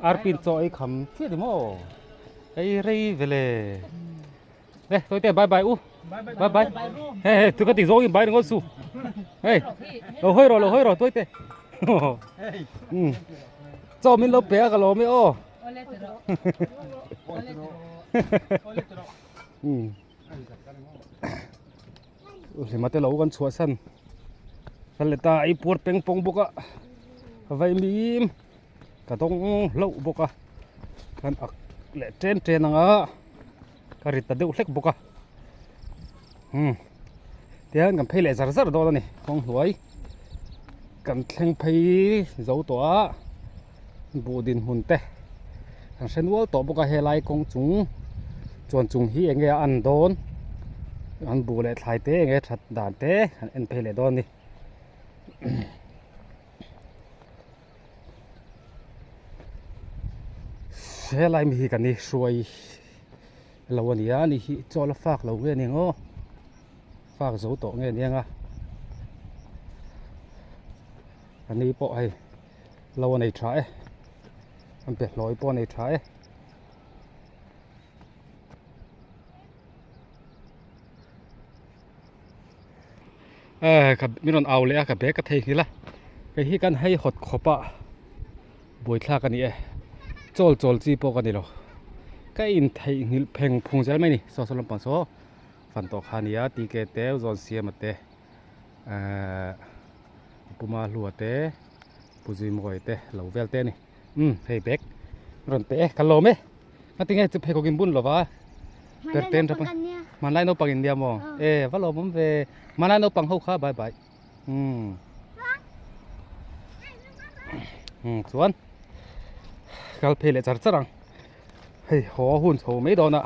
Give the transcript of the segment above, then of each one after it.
Arpin chaw ei kham chiah ni maw ei rei vele le tôi te bye bye u bye bye he he tu ka ti zawng in bye ringawt su hei lo hawi rawh lo hawi rawh tôi te um chaw min lo pe a ka lawm e aw um Hlima te lo kan chhuah san kan let a ei puar peng pawng bawk a vaimim ka dawng hlauh bawk a kan ak leh chen chen ang a ka rit ta deuh hlek bawk a umm tihian kan phei leh zar zar dawn a ni kawng hnuai kan thleng phei zo tawh a buh dinhmun te kan hre nual tawh bawk a helai kawng chung chuan chung hi eng nge a an dawn an buh leh thlai te eng nge that dan te an en phei leh dawn a ni. Helai mi hi kan i hruai lo a ni a ni hi chaw la fak lo nge ni ang aw fak zo tawh nge ni ang a a ni pawh hei. Lo a nei tha e an pe hlawi pawh a nei tha e. Eh ka min rawn au leh a ka bag ka theihnghilh a kei hi kan hei hawt khawp a buaithlak a ni e chawl chawl chi pawh ka ni lo ka intheihnghilh pheng phung zel mai a ni saw saw lampang saw fan tawh kha a ni a tk te zawn siam a te. Ehh Puma hlua te Pu Zuimawi te lo vel te a ni umm hei bag rawn pe e ka lawm e ngatinge chu pheikhawk in bun lova per ten tha hmanlai naupang in nia maw e va lawm awm ve hmanlai naupang ho kha bye bye umm umm chuan kal phei leh char char ang hei haw hun chho mai dawn a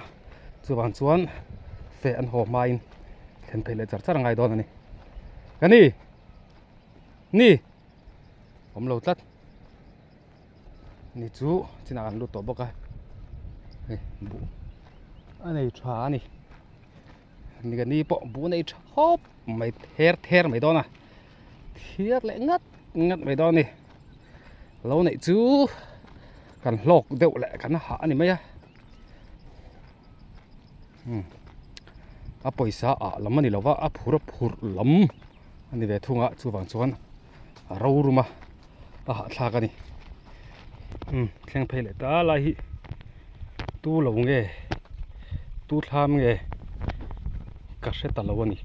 chuvang chuan feh an haw hmain thlen phei leh char char a ngai dawn a ni ka ni ni awm lo tlat ni chu chinah kan lut tawh bawk a hei buh a nei tha a ni ni ka ni pawh buh a nei tha khawp mai ther ther mai dawn a thiar leh ngat ngat mai dawn a ni. Lo neih chu kan hlawk deuh leh kan hah a ni mai a umm a pawisa ah lam a ni lova a phur a phur lam a ni ve thung a chuvang chuan a ro rum a a hahthlak a ni umm thleng phei leh ta lai hi tu lo nge tu thlam nge ka hre ta lo a ni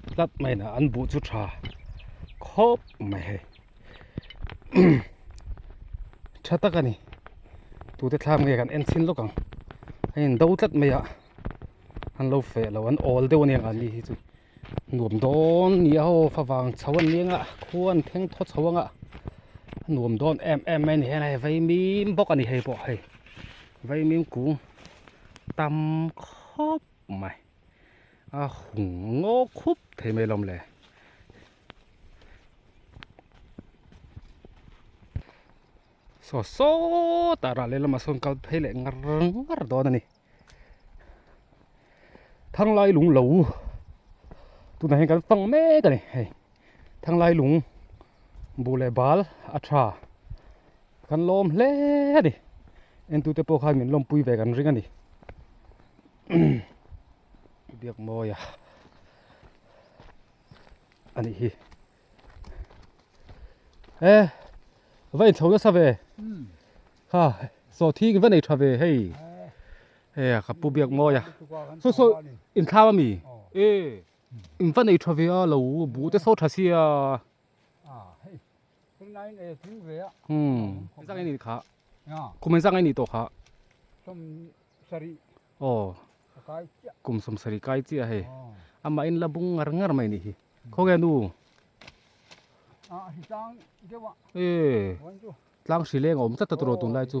tlat mai na an buh chu tha khawp mai hei tha tak a ni tute thlam nge kan en chhin lawk ang a in do tlat mai a an lo feh lo an awl deuh a nia ang ni hi chu nuam dawn ni a aw favang chho an ni anga khua an thleng thaw chho anga a nuam dawn em em mai a ni heng hei vaimim bawk a ni hei pawh hei vaimim kung tam khawp mai a hung ngaw khup thei mai lawm le. Saw sawtah rah lehlamah sawn kal phei leh ngar ngar dawn a ni. Thanglai lung lo tunah hian kan fang mek a ni hei Thanglai lung buh leh bal a tha kan lawm hle a ni entute pawh khan min lawmpui ve kan ring a ni Biakmawia a nih hi. E va inchho nasa ve kha saw thing va nei tha ve hei hei a ka pu biak mawi a saw saw inthlam ami e in va nei tha ve a lo buh te saw tha sia umm kha kum engzah nge ni tawh kha. Aw kum 70 kai chiah hei amah in la bung ngar ngar mai nih hi khawnge nu e tlang hri leng a awm tlat a turaw tunlai chu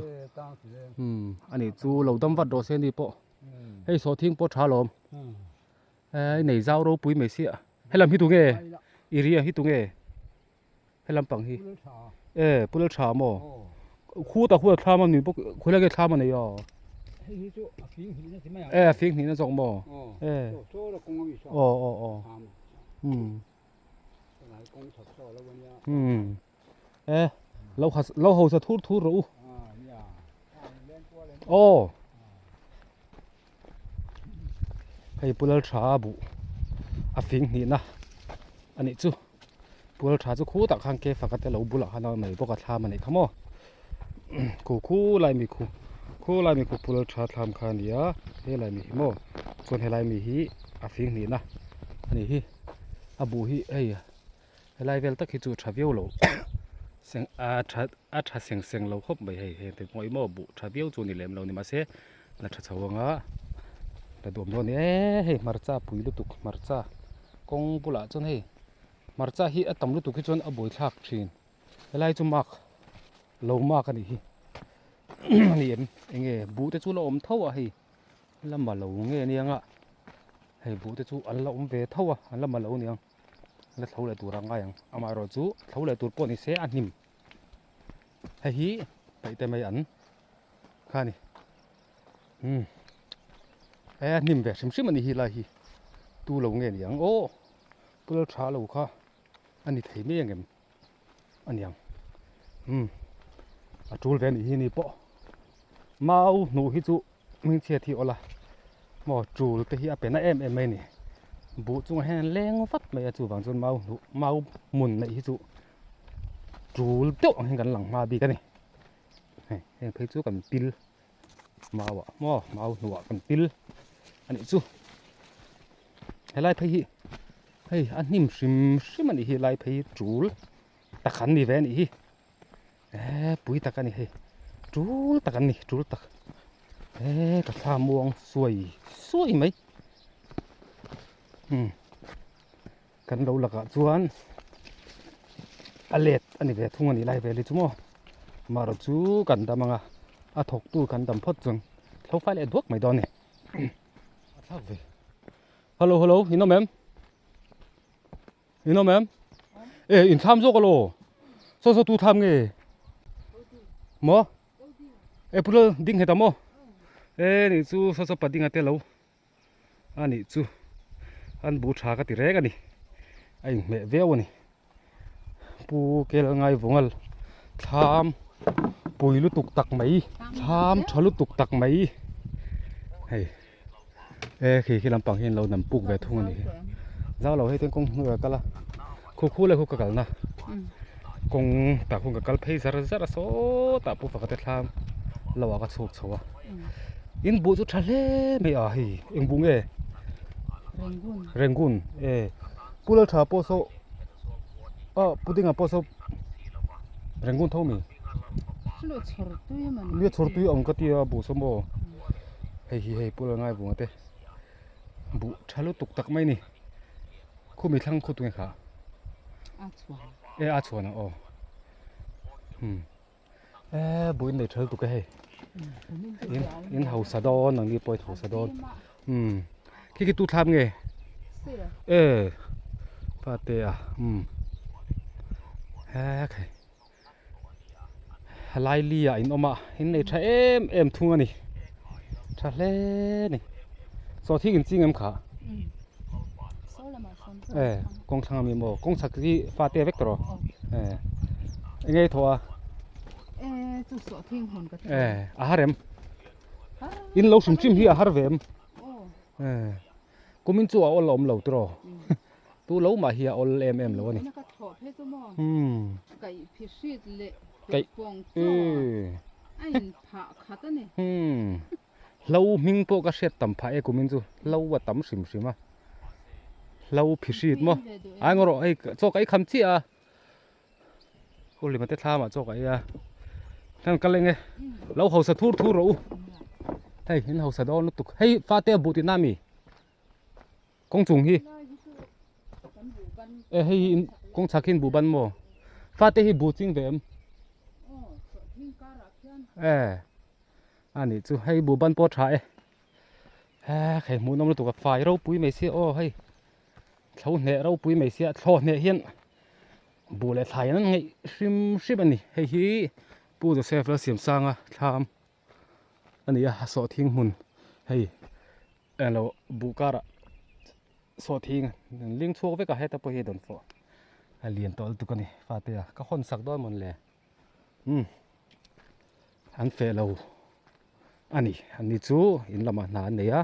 umm ani chu lo dam vat rawh se ni pawh hei sawhthing pawh tha alawm e nei zau ropui mai sia helam hi tunge i ria hi tunge helam pang hi e pu lal tha maw khu ta khu a thlam a ni bawk khawilai nge thlam a nei a e a fing hnih na zawk maw e aw aw aw um um e Lo lo hausa thur thur rawh u. Aw. Hei pulal tha buh a fing hnihna a nih chu. Pulal tha chu khutah khan ke faka te lo bulah khan a awm mai bawk a thlam a nih kha maw. Khu khu lai mi khu khu lai mi khu pulal tha thlam kha a ni a helai mi hi maw chuan helai mi hi a fing hnihna a nih hi a buh hi hei. Helai vel tak hi chu tha viau lo seng a tha a tha seng seng lo khawp mai hei heng te pawh hi maw buh tha viau chu ni lem lo ni mahse la tha chho anga la duam dawn a ni e hei hmarcha pui lutuk hmarcha kawng bulah chuan hei hmarcha hi a tam lutuk hi chuan a buaithlak thin helai chu mark lo mark a nih hi a ni em eng nge buh te chu la awm tho a hei lama lo nge aniang a hei buh te chu an la awm ve tho a an lama lo aniang. La thlo leh tur a ngai ang amaherawh chu thlo leh tur pawh ni se a hnim hei hi paih te mai an kha a ni umm he a hnim ve hrim hrim a ni hi lai hi tu lo nge ni ang aw pu lal tha lo kha a ni thei mai angem a niang umm a tul ve a nih hi ni pawh mau hnuh hi chu hmingchhiat hi awla maw tul te hi a pe na em em mai a ni buh chungah hian an leng vat mai a chuvang chuan mau hnuh mau hmun neih hi chu tul deuh ang hian kan lang hma bik a ni hei heng phei chu kan pil mau ah maw mau hnuh ah kan pil a nih chu helai phei hi hei a hnim hrim hrim a nih hi lai phei hi tul tak an ni ve a nih hi eee pui tak a ni hei tul tak an ni tul tak eee ka thla muang suai suai mai umm kan lo lakah chuan a let a ni ve thung a nih lai vel hi chu maw amaherawh chu kan dam ang a a thawk tu kan dam phawt chuan thlo fai leh duak mai dawn a ni a thlak ve hello hello in awm em in awm em e in thlam zawk alaw saw saw tu thlam nge maw e pu lal ding nghet ang maw e nih chu saw saw pa ding a te lo. A nih chu an bu tha ka ti reng a ni a inhmeh viau a ni pu kel ngai vungal thlam pui lutuk tak mai thlam tha lutuk tak mai hei e khi khi lampang hi an lo nam puk ve thung a ni zau lo hei ten kawng hnuaiah a kal a khu khu leh khu ka kalna kawng tah khuan ka kal phei zar zar a sawtah pu pakhat te thlam lo ah ka chhuk chho a. In buh chu tha hle mai a hei eng buh nge Rangoon Rangoon e pu Laltha pawh saw ah pudding ah pawh saw Rangoon tho mi Chu chhawr tui a mawni nia chhawr tui ang ka tia buh saw maw hei hi hei pu Lalngai vunga te buh tha lutuk tak mai a ni khumi thlang khaw tunge kha a chhuan e a chhuan ang aw hmm. Eee buin nei tha lutuk e hei in in hausa dawn ang ni pawh in hausa dawn umm khi khi tu thlap nge e pate a umm he khai helai li ah in awm a in nei tha em em thung a ni tha hle a ni saw thing in ching em kha e kawng thlang ami maw kawng chhak hi fate vek tawh e eng nge i thawh a e a har em in lo hrim hrim hi a har ve em e kumin chu a awl a awm lo tiraw tu lo mah hi a awl em em lo a ni kaih umm hlo hming pawh ka hriat tam phah e kumin chu hlo a tam hrim hrim a hlo phihrit maw a eng erawh hei chaw ka ei kham chiah a hu lima te thlam ah chaw ka ei a kan kal eng e lo hausa thur thur rawh u hei in hausa dawn lutuk hei fate a buh tihna a mi kawng chung hi e hei hi kawng chhak hi in buh ban maw fate hi buh ching ve em e a nih chu hei buh ban pawh a tha e he hei hmuhnawm lutuk a fai ropui mai sia aw hei thlo hneh ropui mai sia thlaw hneh hian buh leh thlai an ngaih hrim hrim a ni hei hi Pu Joseph Lalsiamsanga thlam a ni a a sawhthing hmun hei englo buh karah sawhthing an ling chhuak vek a heta pawh hi a dawn fawh a lian tawh lutuk a ni fate a ka hawn sak dawn mawn le. Umm an feh lo a ni an ni chu in lamah hna an nei a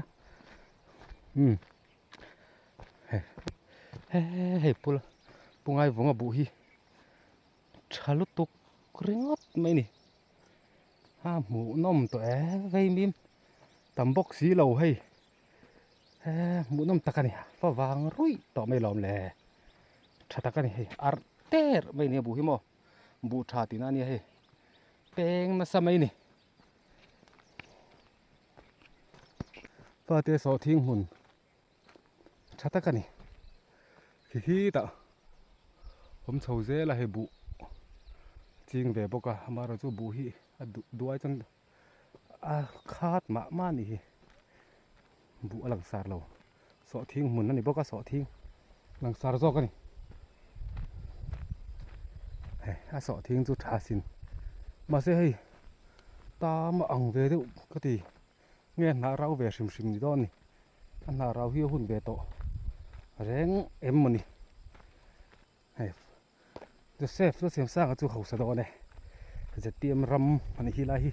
umm hei hei pul pu Ngaivunga buh hi tha lutuk ringawt mai a ni a hmuhnawm tawh e vei mim tam bawk si lo hei he hmuhnawm tak a ni fa vang ruih tawh mai lawm le tha tak a ni hei arh ter mai a ni a buh hi maw. Buh tha tihna a nia hei peng nasa mai a ni fate sawhthing hmun tha tak a ni khi khitah awm chho zel a hei buh ching ve bawk a amaherawhchu buh hi a duh duai chuan a khat mah mah a nih hi buh a langsar lo. Sawhthing hmun a ni bawk a, sawhthing langsar zawk a ni. Hei a sawhthing chu tha sin. Mahse hei tam a ang ve deuh ka ti. Nge hnah rau ve hrim hrim ni dawn a ni. A hnah rau hi a hun ve tawh reng em maw ni. Hei Joseph chu Siamsanga chu hausa dawn e zpm ram a nih hi lai hi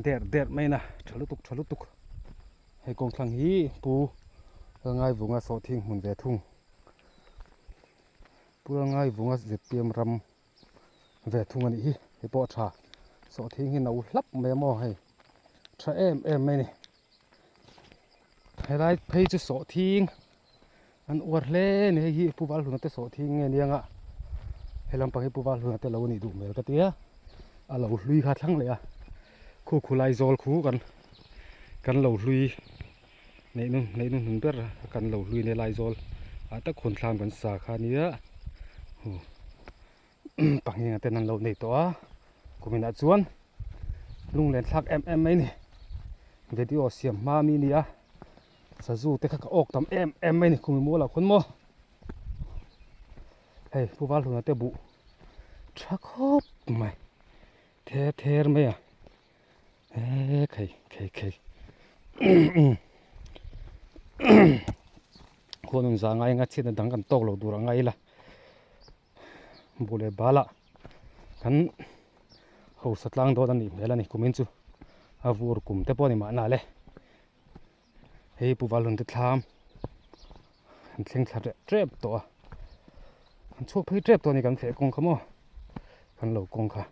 der der mai na tha lutuk tha lutuk hei kawngthlang hi pu Lalngaivunga sawhthing hmun ve thung pu Lalngaivunga zpm ram ve thung a nih hi hei pawh a tha sawhthing hi no hlap mai a maw hei tha em em mai a ni helai phei chu sawhthing. An uar hle a ni hei hi Pu Valhluna te sawhthing nge nia nga he lampang hi Pu Valhluna te lo nih duh hmel ka tia a lo hlui kha thlang leh a khu khu lai zawl khu kan kan lo hlui neih nu neih nu hnun ber kan lo hlui nia lai zawl ah tak hun thlam kan sa kha nia pahnih ten an lo nei tawh a kuminah chuan lunglen thlak em em mai a ni video siam hma mi a ni a. Sazu te kha ka awk tam em em mai a ni khumi mual ah khawn maw hei pu Valhluna te buh tha khawp mai ther ther mai a he khei khei khei khuan an za ngai anga chhiatna dang kan tawk lo tur a ngai ila buh leh bal ah kan hausa tlang dawn a nih hmel a ni kumin chu a vur kum te pawh a ni mahna le. Hei Pu Valhun te thlam an thleng thla tep tep tawh a an chhuak phei tep tawh a ni kan feh kawng kha maw kan lo kawng kha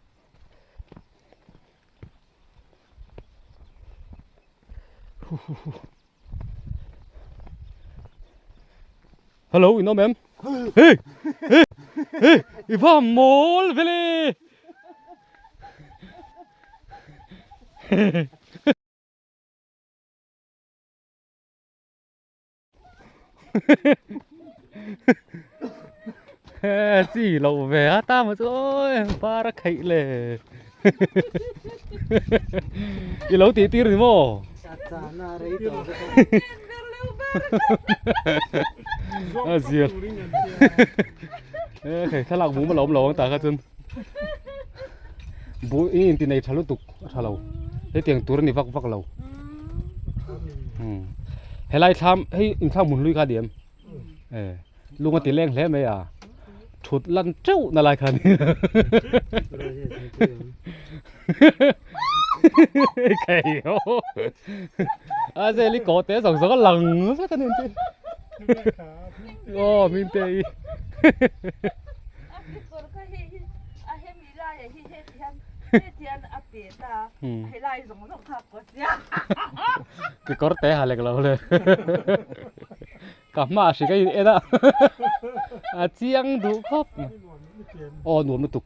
hu hu hu hello in awm em hey hey hey i va mawl vele Chi lo ve a ta mà chu ôi ba ra kheih le i lo tih tir ni maw a zir e khei thlalak mu ma lo awm lo ang ta kha chun bu i inti nei tha lutuk a tha lo hetiang tur a ni vak vak lo helai thlam hei inthlang hmun hlui kha a ni em e lung a ti leng hle mai a thut lan teuh na lai kha a ni khei ho a zeli kaw te zawng zawng a lang vek a ni ang chu aw min te i Kekawr te ha lek lo le ka hma hri ka in en a a chiang duh khawp aw nuam lutuk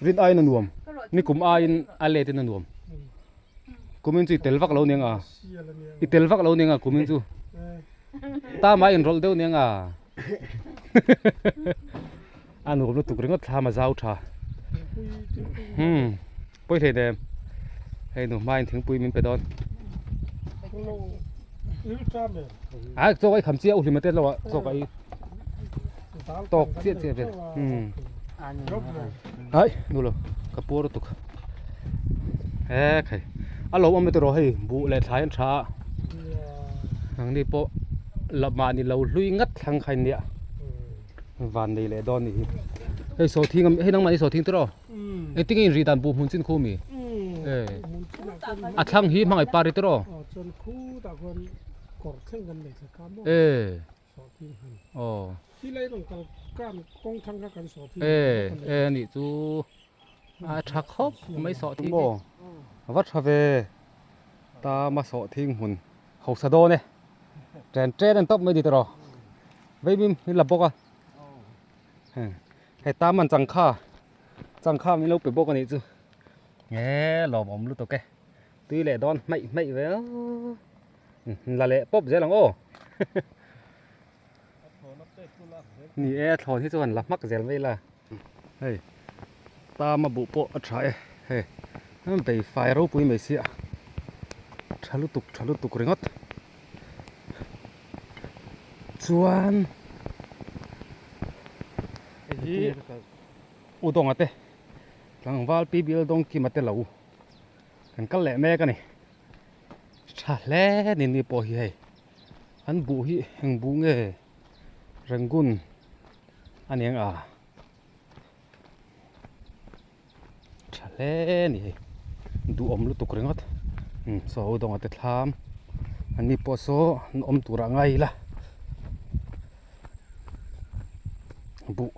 rin aiin a nuam nikum aiin a let in a nuam kumin chu i tel vak lo nia nga i tel vak lo nia nga kumin chu tama in rawlh deuh nia nga. A nuam lutuk ringawt thlam a zau tha hmm pawi hlei nem hei nu hmain thingpui min pe dawn a chaw ka i kham chiah u hlima te lo ah chaw ka i tawk chiah chiah vel hmm ai nu lo ka puar lutuk he khai a lo awm tiraw hei buh leh thlai an tha a nangni pawh la mahni lo hlui ngat thlang kha nia van nei leh dawn nih hi hei sawhthing hei nangmah hi sawhthing tiraw. Engtin nge in rih dan buh hmun chin khu mi? A thlang hi hmangaih par i tiraw? Aw. E a nih chu a tha khawp mai sawhthing hi. A va tha ve tama sawhthing hmun hausa dawn e chen chen an tawp mai ni tiraw vaimim in la bawk a hei taman changkha changkha min lo pe bawk a nih chu e lawmawm lutuk e tui leh dawn hmaih hmaih ve la leh pawp zel ang aw. Ni e a thlawn hi chuan la hmak zel mai la hei tama buh pawh a tha e hei bei fai ropui mai sia tha lutuk tha lutuk ringawt chuan hei hi Udawnga te tlangval Pi Bialdawngkima te lo kan kal leh mek a ni tha hle ni ni pawh hi hei. An buh hi eng buh nge Rangoon a ni ang a tha hle a ni hei duhawm lutuk ringawt umm saw ho dawngah te thlam an ni pawh saw an awm turah ngai ila buh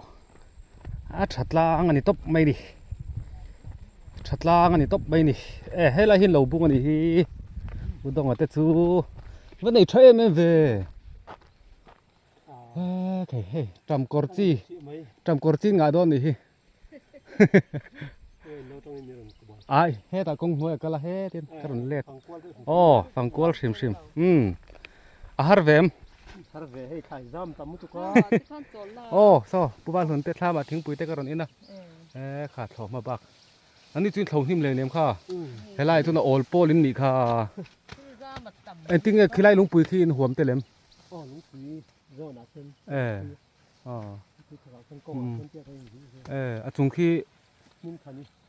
a tha tlang a ni tawp mai a ni tha tlang a ni tawp mai a ni e helai hi an lo bung a nih hi u dawnga te chu va nei tha em em ve e hei tam kawr chi tam kawr chi ngah dawn a nih hi ai hetah kawng hnuai a kal a hetin ka rawn let aw fangkual hrim hrim umm a har ve em har ve hei thlai zam tam lutuk a aw saw pu Valhlun te thlamah thingpui te ka rawn in a e kha thlawh hma bak ani chu in thlo hnim leh nem kha helai chuan a awl pawl in nih kha engtin nge khilai lungpui khi in huam te lem aw lungpui zawn ah khian e e a chung khi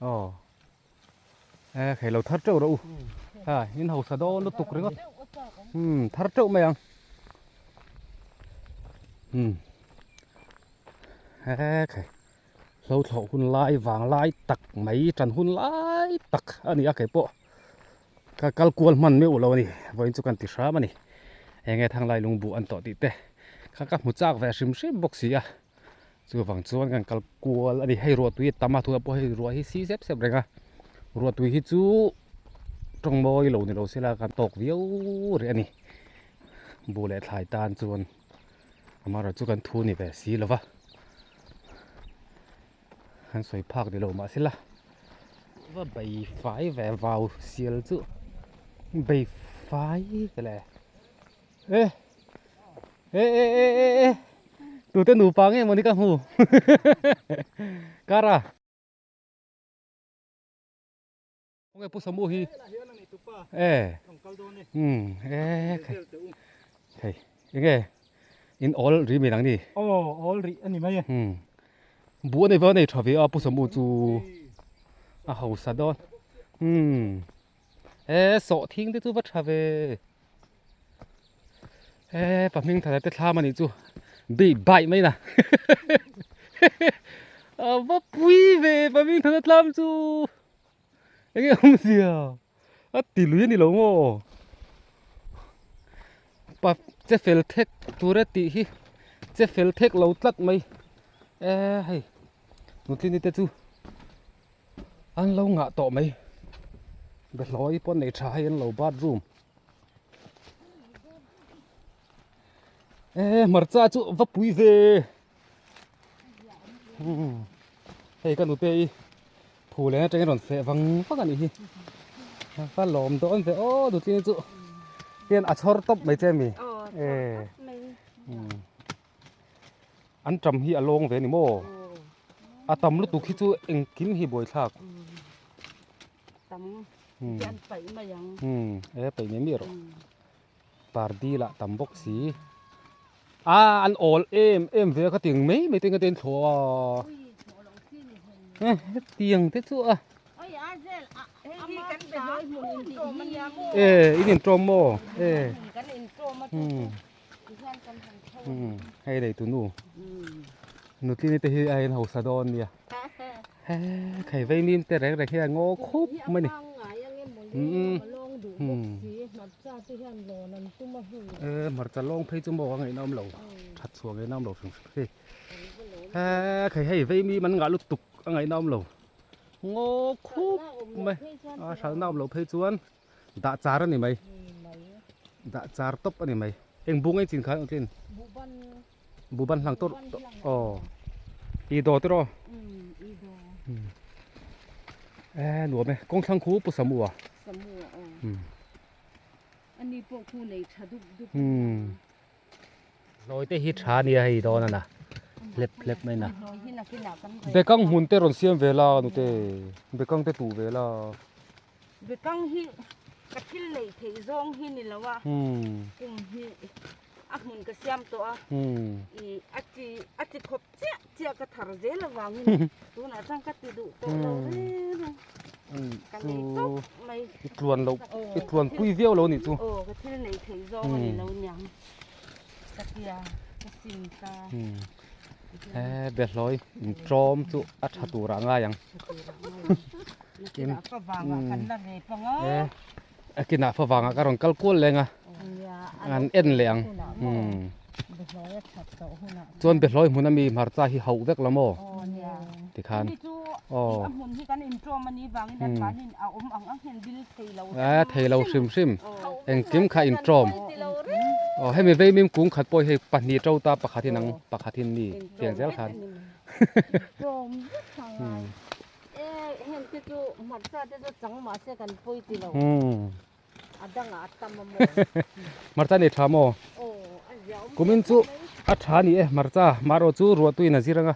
aw e khei lo thar teuh rawh u ha in hausa dawn lutuk ringawt umm thar teuh mai ang umm he khei hlo thlawh hun lai vang lai tak mai tan hun lai tak a ni a kei pawh. Ka kal kual hman meuh lo a ni vawiin chu kan ti hram a ni eng nge thanglai lungbuh an tawh tih te kha ka hmu chak ve hrim hrim bawk si a chuvang chuan kan kal kual a ni hei ruah tui a tam a tunah pawh hei ruah hi si zep zep reng a ruah tui hi chu tawng mawi lo ni lo se la kan tawk viau rih a ni buh leh thlai tan chuan amaherawh chu kan thu ni ve si lo va. An sawi phak ni lo mahse la va bei fai ve vau sial chu bei fai ve le e e e e e e tute nupa nge mawni ka hmu kara Khawnge Pu Samu hi e umm e thei enge in awl ri mai nang ni aw awl rih ani mai e umm buh a nei va nei tha ve a Pu Samu chu a hausa dawn umm e sawhthing te chu va tha ve e pa hming thara te thlam anih chu bih baih mai na a va pui ve pa hming thara thlam chu. Enge awmzia a ti lui a ni lo maw pa che fel thek tur e tih hi che fel thek lo tlat mai e hei nutling te chu an lo ngah tawh mai behlawi pawh nei tha hei an lo bathroom e hmarcha chu va pui ve hei ka nute i Phul eng atangin rawn feh vang vang a nih hi va lawm dawn ve aw nutling chu hian a chhawr tawp mai che mi e an tam hi a lawng ve ni maw a tam lutuk hi chu engkim hi buaithlak e paih mai mai rawh pardi lah tam bawk si a an awl em em ve a ka tiang mai mai te in thlawh a hetiang te chu a e in intawm maw e hei nei tunu nutling te hi a in hausa dawn nia. He khai vei mim te reng reng hian ngaw khup mai ni. E hmarcha lawng phei chu maw a ngaihna awm lo that chhuah ngaihna awm lo hrim hrim hei. He khai hei vei mim an ngah lutuk a ngaihna awm lo ngaw khup mai a hralhna awm loh phei chuan dah char a ni mai dah char tawp a ni mai. Eng bung engchin khan awm thin? Buban hlang tawrh aw i daw tiraw e nuam e kawng thlang khu pu samu a samu a aw ani pawh khu nei tha dup dup hlawi te hi tha nia hei dawn ana hlep hlep mai na bekang hmun te rawn siam ve la nute bekang te tuh ve la Bekang hi ka thil neih theih zawng hi ni lo a, kum hi a hmun ka siam tawh a, ih a chi a chi khawp chiah chiah ka thar zel avangin tunah chuan ka ti duh tawh lo reng reng ka nei tawp mai. I tluan loh i tluan pui viau lo nih chu. Aw ka thil neih theih zawng a ni lo niang ka tia ka sim ta. He behlawi intawm chu a tha turah a ngai ang. A kinah favangah ka rawn kal kual leng a an en leh ang chuan behlawi hmun ami hmarcha hi hauh vek la maw tikhan aw a thei lo hrim hrim engkim kha intawm aw hemi veimim kung khat pawh hi hei pahnih to ta pakhat in ang pakhat in mi tiang zel khan. Hmarcha nei tha maw? Kumin chu a tha ni e hmarcha marawh chu ruahtuiin a zir anga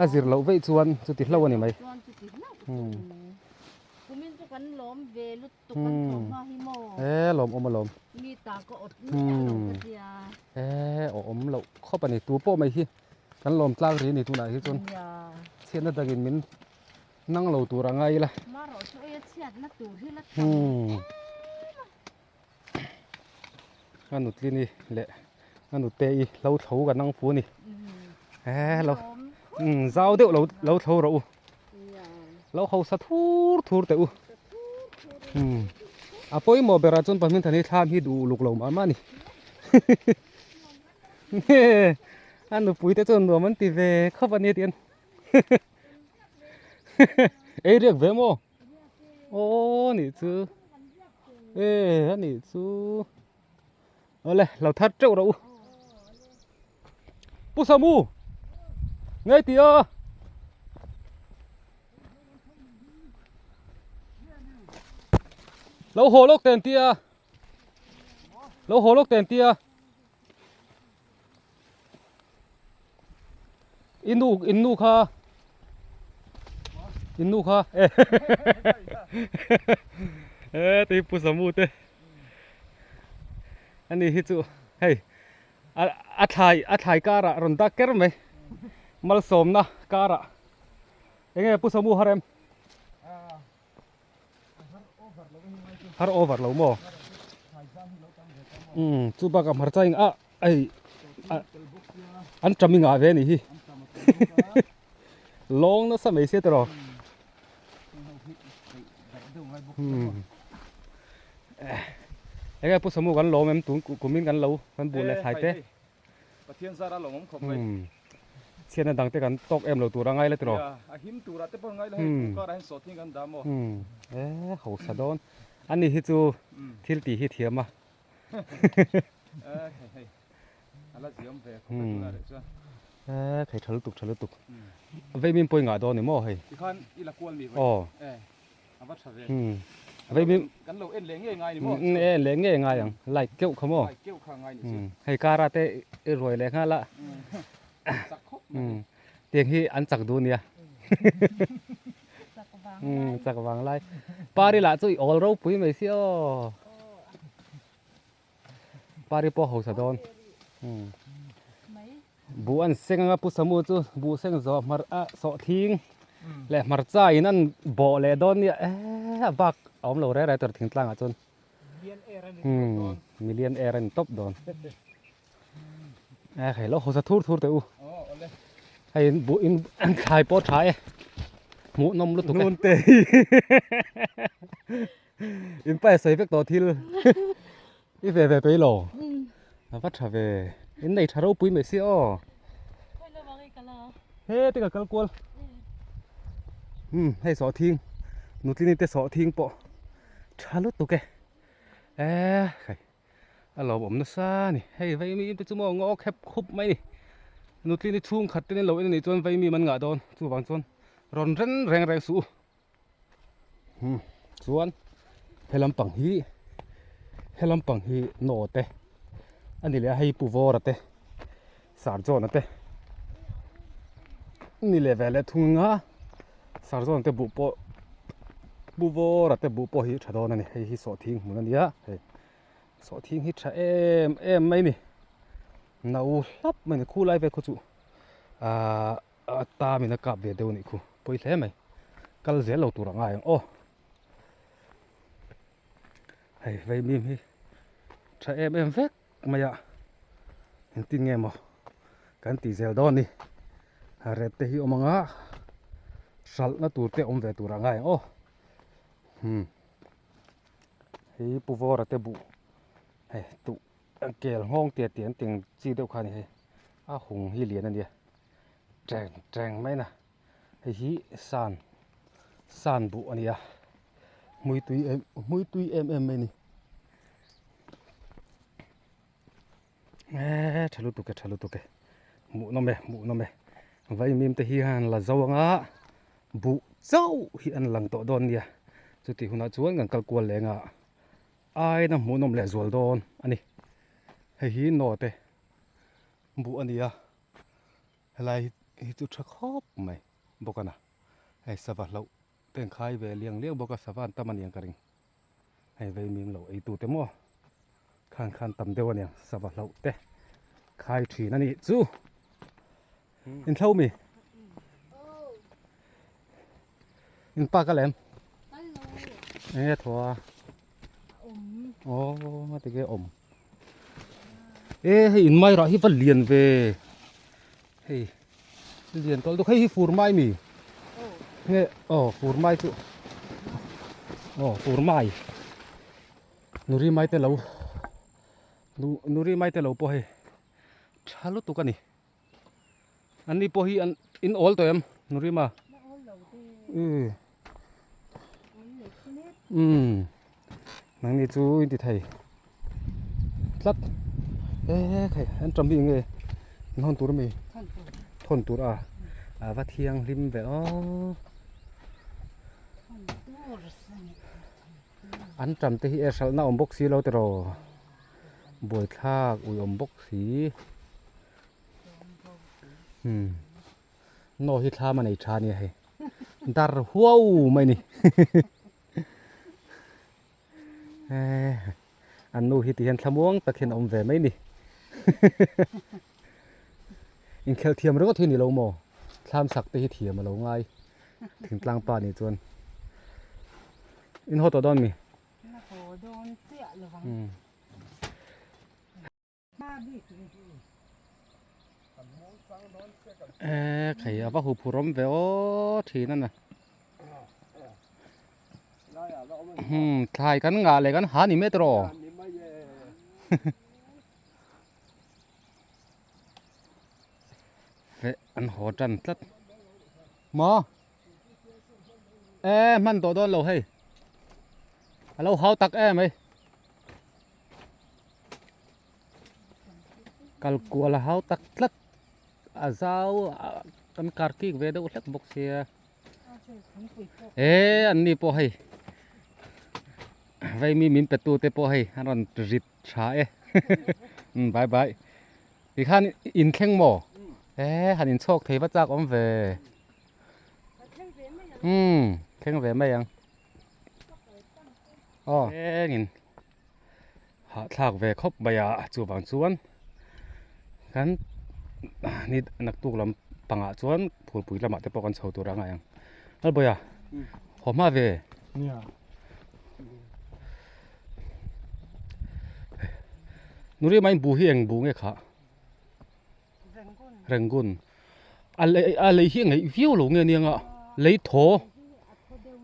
a zir loh veih chuan chuti hlo a ni mai. E lawm awm alawm. E awm loh khawp a ni tu pawh mai hi. Kan lawm tlak ri a ni tunah hi chuan chhiatna dangin min nang lo tur a ngai ila. A nutlini leh a nute i hlo thlo ka nang fu a ni. E lo zau deuh lo lo thlo rawh u. Lo hausa thur thur teh u. A pawimawh berah chuan Pahming Thani thlam hi duh uluk lo mah mah a ni. A nupui te chuan nuam an ti ve khawp a nia tih an ei riak ve maw aw nih chu e a nih chu awle lo thar teuh rawh u pu samu ngei tih a lo haw lawk ten tia lo haw lawk ten tia. I nu in nu kha in nu kha e tui pu samu te ani hi chu hei a thlai a thlai karah rawn dak ker mai malsawmna karah enge pu samu harem Har over lo maw? Umm chu bakah hmarcha eng ah hei an tam i ngah ve a nih hi lawng nasa mai sia tiraw umm enge pu Samu kan lawm em tun kumin kan lo kan buh leh thlai te. Pathian zara lo awm khawp mai. Chhiatna dang te kan tawk em lo tur a ngai la tiraw? Nia, a him turah te pawh ngai la hei pu karah hian sawhthing kan dah maw? E hausa dawn. Ani hi chu thil tih hi thiam a. E hei hei a la ziam ve khawp mai tunah reh chuan. E thei tha lutuk tha lutuk. Vei min pawi ngah dawn ni maw hei? Tikhan i la kual mi vawi. Aw. E A va tha ve. Vei min kan lo en leh ngei ngai ni maw? En leh ngei ngai ang. Light keuh kha maw? Light keuh kha ngai ni chu. Hei kara te i ruai leh nghal a. Chak khawp mai. Tiang hi an chak duh nia. Chak vang lai. Chak vang lai. Pari lah chu i awl ropui mai si aw. Pari pawh hausa dawn. Buh an seng anga Pu Samu chu buh seng zawh hmar a sawh thing leh hmarcha in an bawh leh dawn nia eee a bak a awm lo reng reng tur thingtlang ah chuan umm million air a ni tawp dawn e hei lo hausa thur thur teh u hei buh in thlai pawh a tha e. Hmuhnawm lutuk e. Nun te hi in pa sawi vek tawh thil i ve ve peih lo. A va tha ve. In nei tha ropui mai sia aw. He te ka kal kual. Umm hei sawhthing nutlini te sawhthing pawh tha lutuk e. Eee khai. A lawmawm nasa a ni. Hei vaimim te chu maw ngaw khep khup mai a ni. Nutlini chhungkhat te lo en a nih chuan vaimim an ngah dawn. Chuvang chuan rawn ren reng reng suh u. Hmm chuan he lampang hi he lampang hi naw te a ni leh a hei pu vawra te sarzawn te ni leh ve leh thung anga sarzawn te buh pawh pu vawra te buh pawh hi tha dawn a ni hei hi sawhthing hmun a nia hei sawhthing hi tha em em mai a ni no hlap mai a ni khulai vel khaw chu ahh a tam in a kap ve deuh a nih khu pawi hle mai kal zel lo tur a ngai ang aw hei vaimim hi tha em em vek. Mai a engtin nge maw kan tih zel dawn ni rep te hi awm ang a hralhna tur te awm ve tur a ngai ang aw hmm hei pu vawra te buh hei tuh kel nghawng te tih an tih ang chi deuh kha a ni hei a hung hi lian a nia teng teng mai na hei hi san san buh a ni a hmui tui em hmui tui em em mai a ni. Eee tha lutuk e tha lutuk e hmuhnawm e hmuhnawm e vaimim te hi an la zo anga buh chauh hi an lang tawh dawn nia chutih hunah chuan kan kal kual leng a aina hmuhnawm leh zual dawn a ni hei hi naw te buh a ni a helai hi chu tha khawp mai bawk a na hei sava hlauh te an khai ve liang liang bawk a sava an tam a niang ka ring. Hei vei mim lo ei tute maw khan khan tam deuh aniang sava hlauh te khai thin a nih chu in thlo mi in pa ka lem enge thaw a aw nga tige awm e hei in mai rah hi va lian ve hei lian tawlh deuh hei hi fur mai mi nge aw fur mai chu aw fur mai nuri mai te lo nuri mai te lo pawh hei tha lutuk a ni an ni pawh hi an in awl tawh em nuri ma umm nangni chu in ti thei tlat e khai an tam hi eng nge an hawn tur ami thawn tur a a va thianghlim ve aw an tam te hi e hralhna awm bawk si lo tiraw buaithlak ui awm bawk si umm naw hi thlam a nei tha ania hei dar huau mai a ni. An nu hi ti hian thlamuang tak hian a awm ve mai ni. Inkhelh thiam ringawt hi ni lo maw? Thlam sak te hi thiam a lo ngai. Thingtlang pa nih chuan. In haw tawh dawn mi? Na haw dawn chiah lo vang. Eee khai a va hu phur awm ve aw thin a na hmm thlai kan ngah leh kan ha ni mai tawh feh an haw tan tlat maw eee hman tawh dawn lo hei a lo hau tak em mai. Kal kual a hau tak tlat a zau kan kar kik ve deuh hlek bawk sia eh an ni pawh hei vei mi min pe tu te pawh hei an rawn rit tha e umm bye bye tikhan in thleng maw eh han inchhawk thei va chak awm ve umm thleng ve mai ang aw engin hahthlak ve khawp mai a chuvang chuan kan ni naktuk lam pangah chuan phulpui lamah te pawh kan chho tur a ngai ang Lalbawiha haw hma ve Nuri mai bu hi eng bu nge khah Rangoon a lei hi a ngeih viau lo nge nia nga. Lei thaw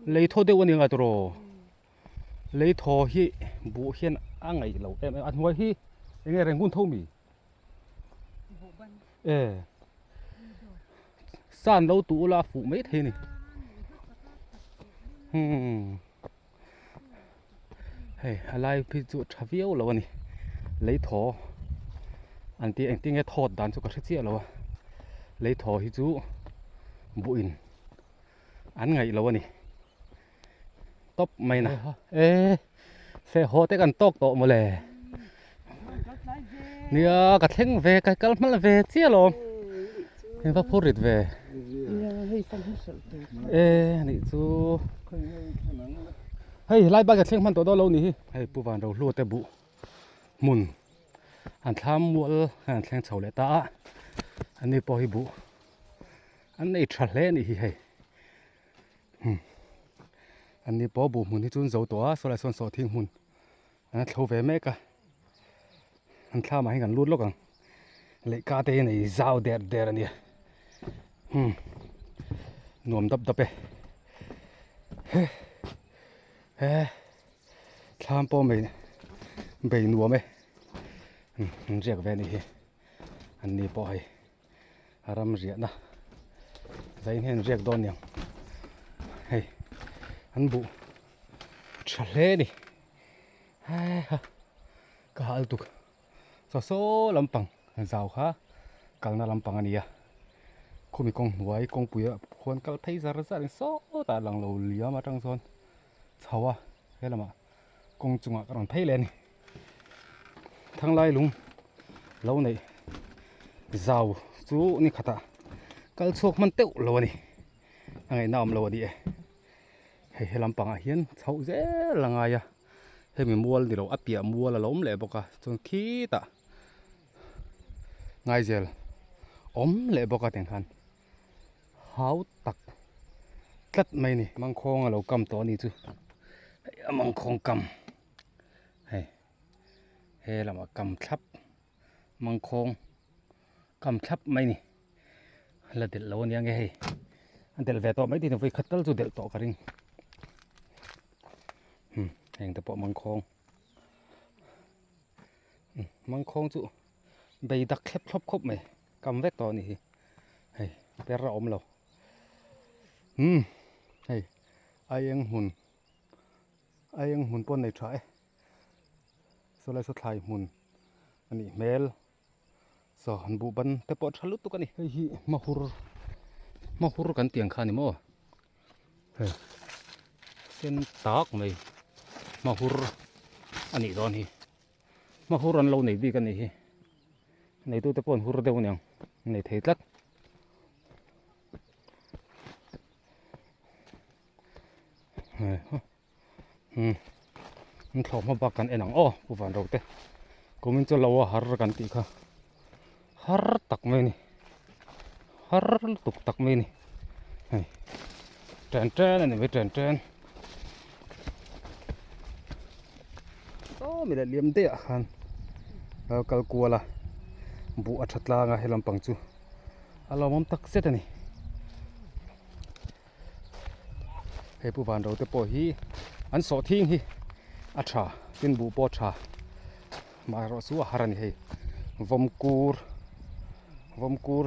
lei thaw deuh a ni ang tiraw lei thaw hi buh hian a ngaih loh em em a hnuai hi eng nge reng hun tho mi e san lo tuh ula a fuh mai thei a ni umm hei a lai phei chu a tha viau lo a ni lei thaw an tih engtin nge thawt dan chu ka hre chiah lo a lei thaw hi chu buh in an ngaih lo a ni tawp mai na e feh haw te kan tawk tawh mawle nia ka thleng ve ka kal hmal ve chiah alawm in va phur rit ve e nih chu hei helai bike a thleng hman tawh dawn lo nih hi hei pu van ro hlu te buh hmun an thlam mual an thleng chho leh ta a ani pawh hi buh an nei tha hle a nih hi hei. An ni pawh buh hmun hi chu an zo tawh a sawlai sawn sawhthing hmun an thlo ve mek a an thlamah hian kan lut lawk ang lehka te hi nei zau der der a nia hmm nuam dap dap e he he thlam pawh mai bei nuam e an riak ve a nih hi an ni pawh hei. A ram riahna zain hian riak dawn niang hei an buh tha hle a ni heha ka hal tuk chaw saw lampang zau kha kalna lampang a ni a khumi kawng hnuai kawngpui ah khuan kal phei zar zar in sawtah lang lo liam atang chuan chho a he lamah kawng chungah ka rawn phei leh a ni. Thanglai lung lo neih zau chu ni khatah kal chhuak hman teuh lo a ni a ngaihna awm lo a ni e hei he lampangah hian chhoh zel a ngai a hemi mual ni lo a piah mual a lo awm leh bawk a chuan khitah ngaizel awm leh bawk a tiang khan hau tak tlat mai a ni mangkhawng a lo kam tawh a ni chu hei a mangkhawng kam. Hei he lamah kam thlap mangkhawng kam thlap mai a ni la delh lo ania nge hei a delh ve tawh mai thei vawi khat tal chu delh tawh ka ring hmm heng te pawh mangkhawng mangkhawng chu bei dak thlep thlawp khawp mai kam vek tawh a nih hi hei per a awm lo hmm hei aieng hmun. A eng hmun pawh nei tha e sawlai saw thlai hmun a nih hmel saw han buh ban te pawh a tha lutuk a ni hei hi hmahur hmahur kan tih ang kha a ni maw hei sen tak mai hmahur a nih dawn hi hmahur an lo nei bik a nih hi neitute pawh an hur deuh a niang an nei thei tlat. An thlawh hma bak kan en ang aw Pu Vanro te kumin chu lo a har kan tih kha har tak mai a ni har lutuk tak mai a ni hei chen chen a ni mai chen chen sawmi leh liam daih ah khan a kal kual a buh a tha tlang a he lampang chu a lawmawm tak zet a ni. Hei pu van ro te pawh hi an sawh thing hi a tha tin buh pawh a tha maherawh chu a har a ni hei vawmkur vawmkur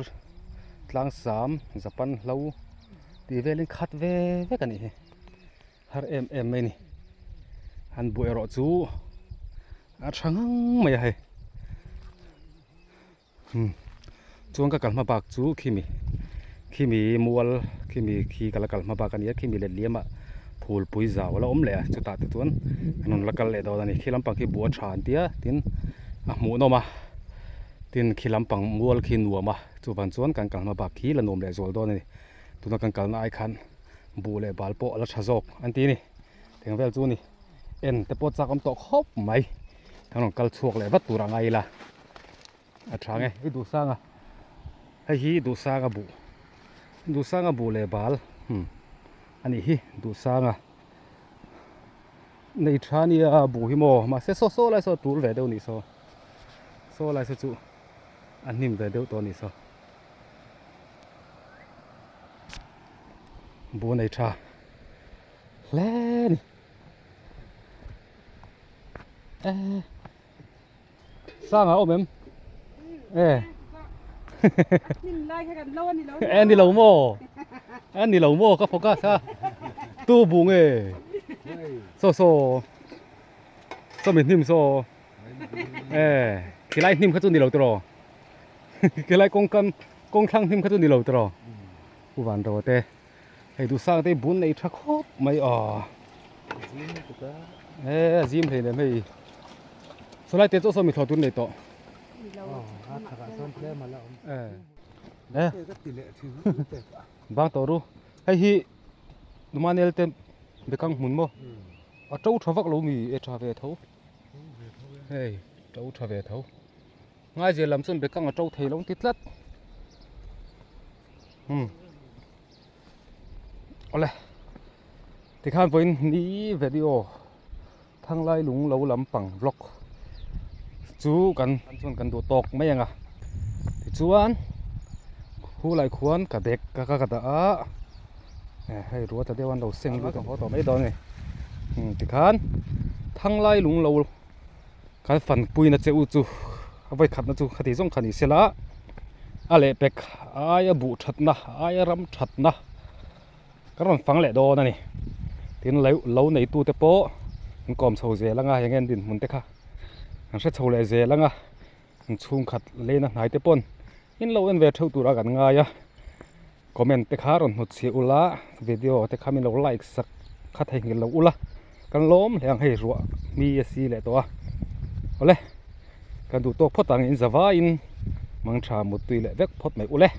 tlang sam japan hlo tih velin khat ve vek a nih hi har em em mai a ni an buh erawh chu a tha ngang mai a hei. Chuan ka kal hma bak chu khimi khimi mual khimi khi ka la kal hma bak a nia khimi let liam ah phulpui zau a la awm leh a chutah te chuan an rawn la kal leh dawn a ni khi lampang khi buh a tha an tia tin a hmuhnawm a tin khi lampang mual khi nuam a chuvang chuan kan kal hma bak khi la nuam leh zual dawn a ni tuna kan kalna ai khan buh leh bal pawh a la tha zawk an ti a ni eng vel chu a ni en te pawh chak awm tawh khawp mai kan rawn kal chhuak leh vat tur a ngai ila. A tha nge i duhsanga hei hi duhsanga buh duhsanga buh leh bal hmm a nih hi duhsanga nei tha nia buh hi maw mahse saw saw lai saw a tul ve deuh nih saw saw lai saw chu a hnim ve deuh tawh a nih saw. Bu nei tha hle a ni e sanga awm em e e ni lo maw e ni lo maw ka focus a tu bu nge saw saw saw mi hnim saw e khilai hnim kha chu ni lo tiraw khilai kawng kam kawng thlang hnim kha chu ni lo tiraw Pu Van Ro te hei duh sang te bun nei tha khawp mai aw e a zim hlei nem hei sawlai te chu saw mi thlawh tur nei tawh e bang tawh ru hei hi Numanel te bekang hmun maw a to tha vak lo mi e tha ve tho hei to tha ve tho. Ngaizel lam chuan bekang a to thei lo ti tlat umm awle tikhan vawiin ni video thanglai lung lo lampang vlog chu kan chuan kan duh tawk mai ang a tichuan khulai khuan ka bag ka ka dah a hei ruat a deuh an lo seng lut ang haw tawh mai dawn a ni tikhan thanglai lung lo. Kan fanpuina che u chu a vawikhatna chu khati zawng kha ni sela a lehpek aia buh thatna aia ram thatna kan rawn fang leh dawn a ni tin lo lo neitute pawh an kawm chho zel anga eng nge an dinhmun te kha an hre chho leh zel anga an chhungkhat leina hnai te pawn in lo en ve theuh turah kan ngai a comment te kha rawn hnut chhiah ula video te kha min lo like sak kha theihnghilh lo ula kan lawm hle ang hei ruah mi a si leh tawh a awle kan duh tawk phawt ang in zavaiin mangtha muttui leh vek phawt mai ule.